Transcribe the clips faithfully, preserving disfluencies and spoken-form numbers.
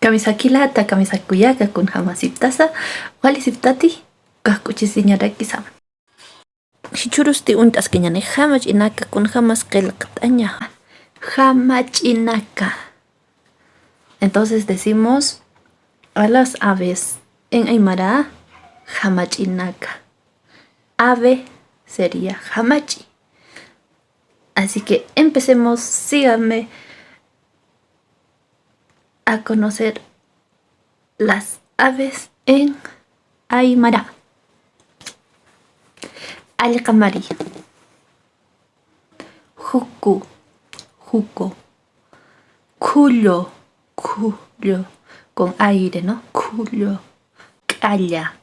Kamisakilata, kamisakuyaka, kunjamasiptasa, walisiptati, kajk'uchisiñarakisam. Jichhürusti uñt'askiñäni, jamach'inaka, kunjamas qillqt'aña. Jamach'inaka. Entonces decimos a las aves en aymara, jamach'inaka. Ave sería jamachi. Así que empecemos, síganme a conocer las aves en aymara. Allqamari. Juku, juku. Khullu, khullu. Con aire, ¿no? Khullu. K'alla.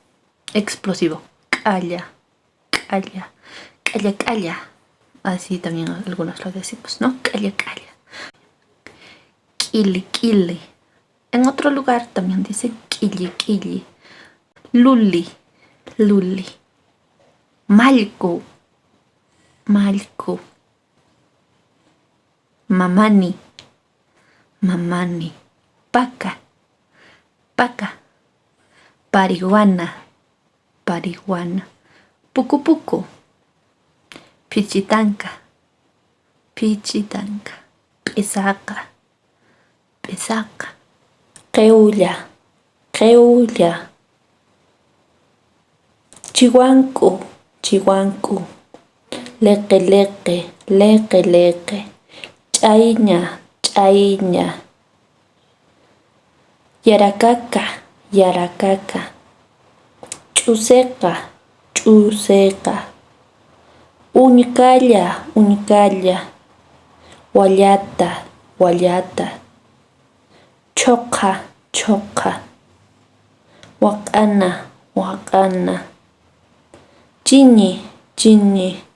Explosivo. K'alla. K'alla. K'alla, k'alla. Así también algunos lo decimos, ¿no? K'alla, k'alla. K'ili, k'ili. En otro lugar también dicen k'ili, k'ili. Luli, luli. Mallku, mallku. Mamani, mamani. Paka, paka. Pariwana, pariwana. Puku, puku. Phichitanka, phichitanka. P'isaqa, p'isaqa. Qiwlla, qiwlla. Chiwank'u, chiwank'u. Liqi, liqi, liqi, liqi. Ch'ayña, ch'ayña. Yarakaka, yarakaka. Ch'usiqa, ch'usiqa. Uñkalla, uñkalla. Wallata, wallata. Chhuqha, chhuqha. Waq'ana, waq'ana. Chiñi, chiñi.